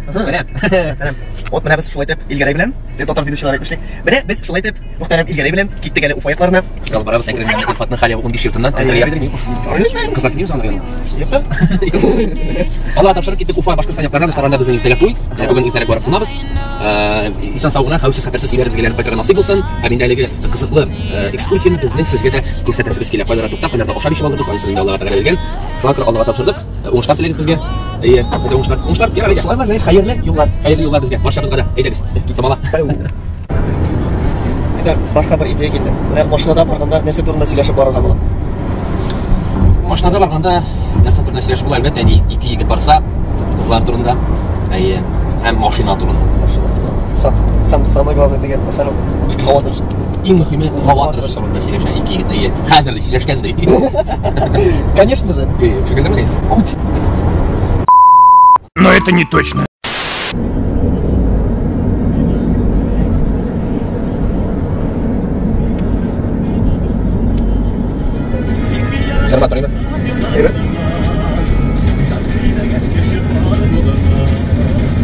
Сәлам. Сәлам. Вот менә без шулай итеп Илгәрәй белән, татар ведущийлары әйтмешли. Менә без шулай итеп мөхтәрәм Илгәрәй белән киттек әле Уфа якларына. Алып барабыз әкрен генә Илфатның халява 15 йортыннан. Кызлар килмиме соң янына? Юктыр. Аллаһ тапшырып киттек Уфа Башкортстан якларына, дуслар, анда безнең иртәгә туй. Бүген иртәрәк барып кунабыз. Исән сау гына, хәвефсез, хәтерсез өйләребезгә әйләнеп кайтырга насыйп булсын. Һәм инде әлеге кызыклы экскурсияне безнең сезгә дә күрсәтәсебез килә. Кайларда туктап, кайларда ашап эчеп алдык без, анысын инде Аллаһ Тәгалә белгән. Шуңа күрә Аллаһка тапшырдык. Уңышлар теләгез безгә. Әйе, хәтта уңышлар. Уңышлар, ярар әйдә. Шулай менә хәерле юллар. Хәерле юллар безгә, барчабызга да. Әйдәгез. Тамала. Әйдә, башка бер идея килде. Менә машинада барганда нәрсә турында сөйләшеп барырга була? Машинада барганда нәрсә турында сөйләшеп була? Әлбәттә, инде ике егет барса, кызлар турында, әйе, һәм машина турында. Машина турында. Сам, самое главное дигән нәрсә ул һава торышы. Иң мөһиме һава торышы турында сөйләшә ике егет. Әйе, хәзер дә сөйләшкән ди. Конечно же. Әйе, шикеллеме нәйсә? Кут. Но это не точно. Сәрбат торыймы? Әйбәт.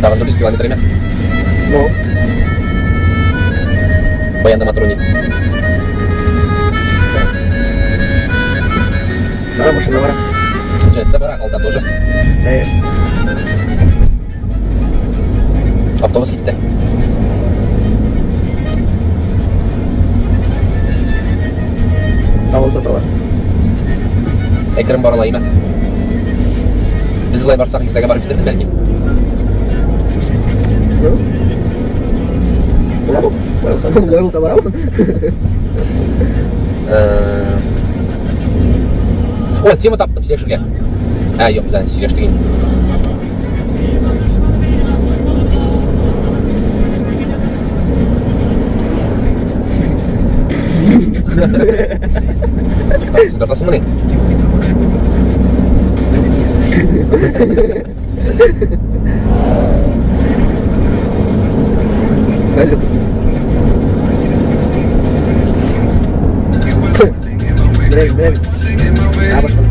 Тагын 400 километр име? Ну, Баянда мотор уйный. бара машина бара. Җәннәттә бара, алда тоже. Әйе. Автобус китте. Талон саталар. Әкрен барыла име? Без болай барсак, иртәгә барып җитербез бәлки. Ну. Була бу. Болай булса, болай булса барабыз. О, тема таптым сөйләшергә. Ә, юк, без әле сөйләштек инде. Син тартасыңмыни? Газет. Менә, менә. Ә, башка.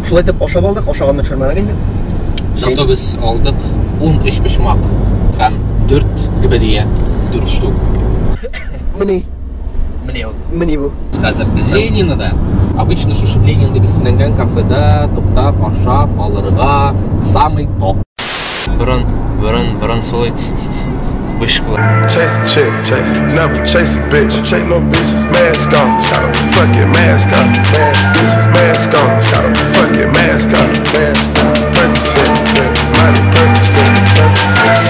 Шулай итеп ашап алдык, ашаганны төшермәдек инде. Зато без алдык 13 почмак һәм 4 гөбәдия, 4 штук. Менә, Менә ул. менә бу. Хәзер Ленинада обычно шушы Ленин дип исемләнгән кафеда туктап ашап алырга самый топ. Борын, борын, борын сулый. Вышкала. Chase a chick, chase, never chase a bitch, chase no bitches, mask on, fuck it, mask on, mask on, fuck it, mask on, mask on, Percocet, Miley Percocet,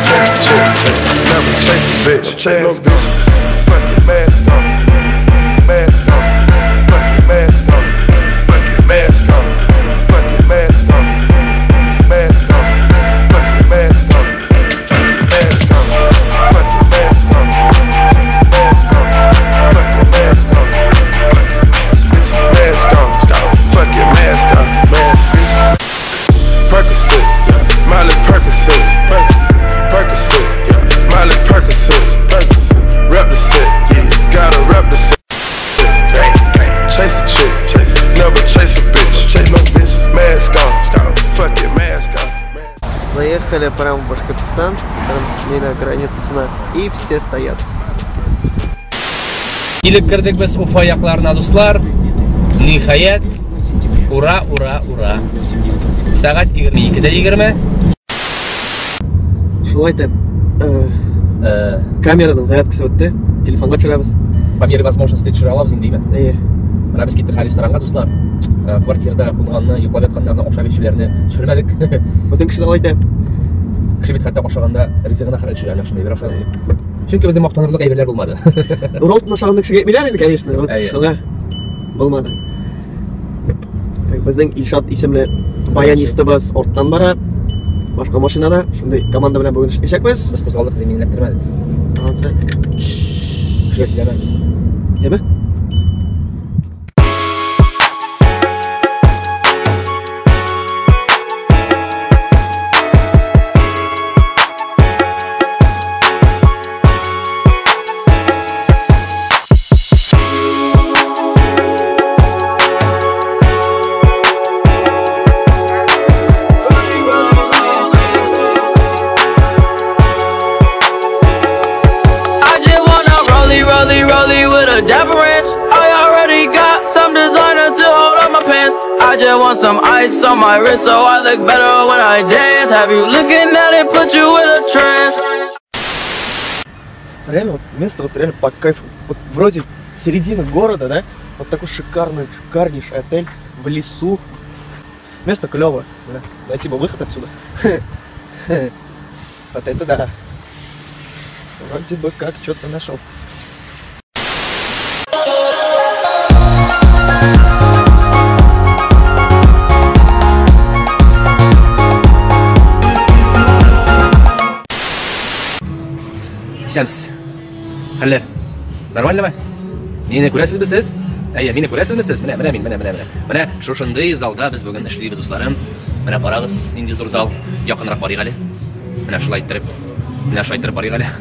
chase a chick, chase, never chase a bitch, chase no bitch, fuck it, mask on, mask on, fuck it, mask on, fuck it, mask on, fuck it, mask on, mask on, fuck it, mask on, mask on, fuck it, mask on, mask on, fuck it, mask on, mask on, fuck it, mask on, mask bitch. Percocet, Miley Percocet, Percocet, Miley Percocet, rep the set, yeah, gotta rep the set. Gang, gang, chase a chick, chase, never chase a bitch, chase no bitch, mask on, fuck it, mask on. Заехали прямо в Башкортостан, там не на границе, и все стоят. Килеп кердек без Уфа якларына, дуслар. Ниһаять. Ура, ура, ура. Сәгать 22:20. Шулай итеп, камераның зарядкасы бетте. Телефонга төшерәбез. По мере возможности төшерә алабыз инде, димә. Әйе. Менә без киттек ресторанга, дуслар. Квартирада кунганны, йоклап ятканнарны, ашап эчүләрне төшермәдек. Бөтен кеше дә алай итә. Кеше бит хәтта ашаганда ризыгына хәл төшерә, әнә шундый бер ашаган дип. Чөнки безнең мактанырлык әйберләр булмады. Роллтон ашаганда кешегә әйтмиләр инде, конечно. Вот Әйе. шуңа булмады. Так, безнең Илшат исемле баянистыбыз арттан бара. Башка машинада. Шундый команда белән бүген эшләячәкбез. Без кузгалдык дип мине эләктермәдек. Ансы. Кешегә сөйләмәбез. Яме? I just want some ice on my wrist so I look better when I dance. Have you looking at it, put you in a trance. Реально, вот место вот реально по кайфу. Вот вроде середина города, да? Вот такой шикарный, шикарнейший отель в лесу. Место клевое. Да. Найти бы выход отсюда. Вот это да. Вроде бы как что-то нашел. Исәнмесез. Хәлләр. Нормальныймы? Мине күрәсезме сез? Әйе, мине күрәсезме сез? Менә, менә мин, менә, менә, менә. Менә шушындый залда без бүген эшлибез, дусларым. Менә карагыз, нинди зур зал. Якынрак барыйк әле. Менә шулай иттереп. Менә шулай иттереп барыйк әле.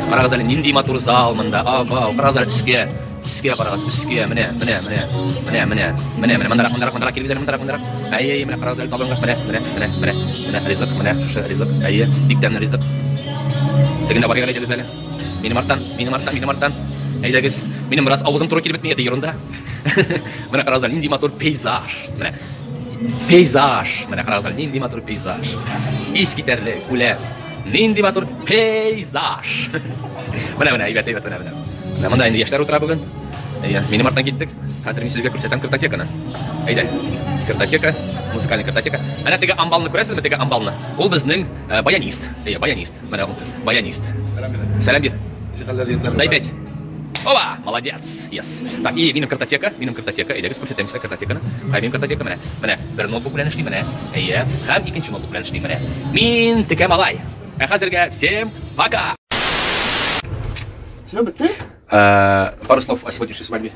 Карагыз әле, нинди матур зал монда. Абау, карагыз әле өскә. Өскә карагыз, өскә. Менә, менә, менә. Менә, менә. Менә, менә мондарак, мондарак, мондарак килегез әле, мондарак, мондарак. Әйе, әйе, менә карагыз әле табынга. Менә, менә, менә, менә. Менә ризык, менә шушы ризык. Әйе, бик тәмле ризык. Тегендә барыйк әле, әйдәгез әле. Минем арттан, минем арттан, минем арттан. Әйдәгез. Минем бераз авызым туры килеп бетми, это ерунда. Менә карагыз әле, нинди матур пейзаж. Менә пейзаж. Менә карагыз әле, нинди матур пейзаж. Искитәрлек, күләм. Нинди матур пейзаж. Менә, менә, әйбәт, әйбәт, менә, менә. Менә монда инде яшьләр утыра бүген. Әйе, минем арттан киттек. Хәзер мин сезгә күрсәтәм картотеканы. Әйдә. Картотека, музыкальный картотека. Әнә теге амбалны күрәсезме, теге амбалны? Ул безнең баянист. Әйе, баянист. Менә ул, баянист. Сәлам бир. Дай пять. Опа, молодец. Yes. Так, и минем картотека, минем картотека. Әйдәгез, күрсәтәм сезгә картотеканы. Һәм минем картотека менә. Менә бер ноутбук белән эшлим менә. Әйе, һәм икенче ноутбук белән эшлим менә. Мин текә малай. Ә хәзергә всем пока. Все, бетте? Пару слов о сегодняшней свадьбе.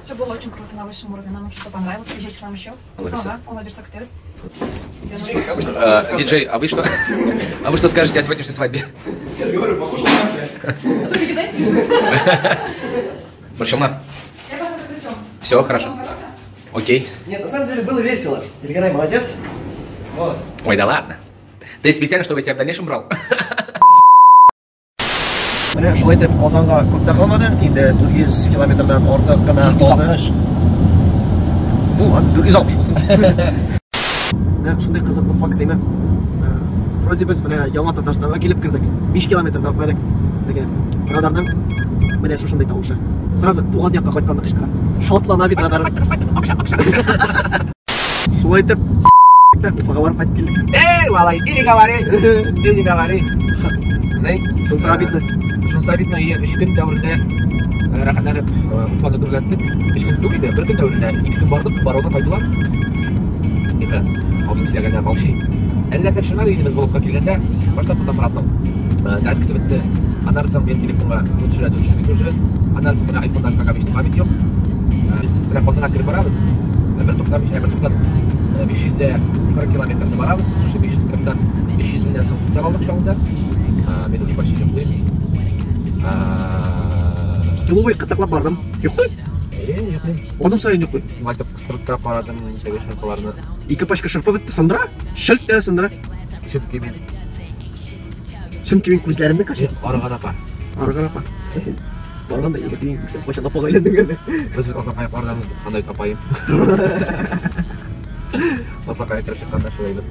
Все было очень круто, на высшем уровне. Нам очень все понравилось. Приезжайте к нам еще. Алла Алла бирсә көтәбез. Диджей, а вы что? А вы что скажете о сегодняшней свадьбе? Я же говорю, покушал в конце. Борчылма. Все, хорошо. Окей. Нет, на самом деле было весело. Ильганай молодец. Вот. Ой, да ладно. Ты специально, чтобы я тебя в дальнейшем брал? Менә шулай итеп Казанга күп тә калмады. Инде 400 километрдан артык кына калды. Ну ладно, 460 булсын. Менә шундый кызыклы факт әйме. Вроде без менә яңа Татарстанга килеп кердек. 5 километрда үтмәдек. Теге радарның менә шушындый тавышы. Сразу туган якка кайтканны кычкыра. Шатлана бит радар. Шулай итеп Уфага барып кайтып килдек. Эй, малай, и не говори, и не говори. Шунысы обидно. Шунысы обидно, и өч көн дәверендә рәхәтләнеп Уфаны гөрләттек. Өч көн түгел иде, бер көн дәверендә ике көн бардык, баруны кайттылар. Тихо, абыем сөйләгәндә молчи. Әллә нәрсә төшермәдек инде без блогка килгәндә, башта фотоаппаратның зарядкасы бетте. Аннары соң минем телефонга то төшерә, то төшерми тоже. Аннары соң менә айфоннан пока бишне память юк. Без менә Казанга кереп барабыз. Бер туктамыйча, бер туктадык. 540 километрны барабыз. Шушы 540-тан 300-дән соң туктап алдык Чаллыда. Мин уже почти йоклыйм. Юл буе кытыклап бардым. Йоклый? Әйе, йоклыйм. Адым саен йоклый. Кайтып кыстырып та карадым теге шырпыларны. Ике пачка шырпы бетте, сындыра. Шылт та сындыра. Чөнки мин Чөнки мин күзләремне кашыйм. Арыган апа. Арыган апа. Син барганда егет дигән син кайчан апага әйләндең әле? Без бит Аслакай яклардан уздык, анда бит апаем. Аслакай кереп чыкканда шулай бит.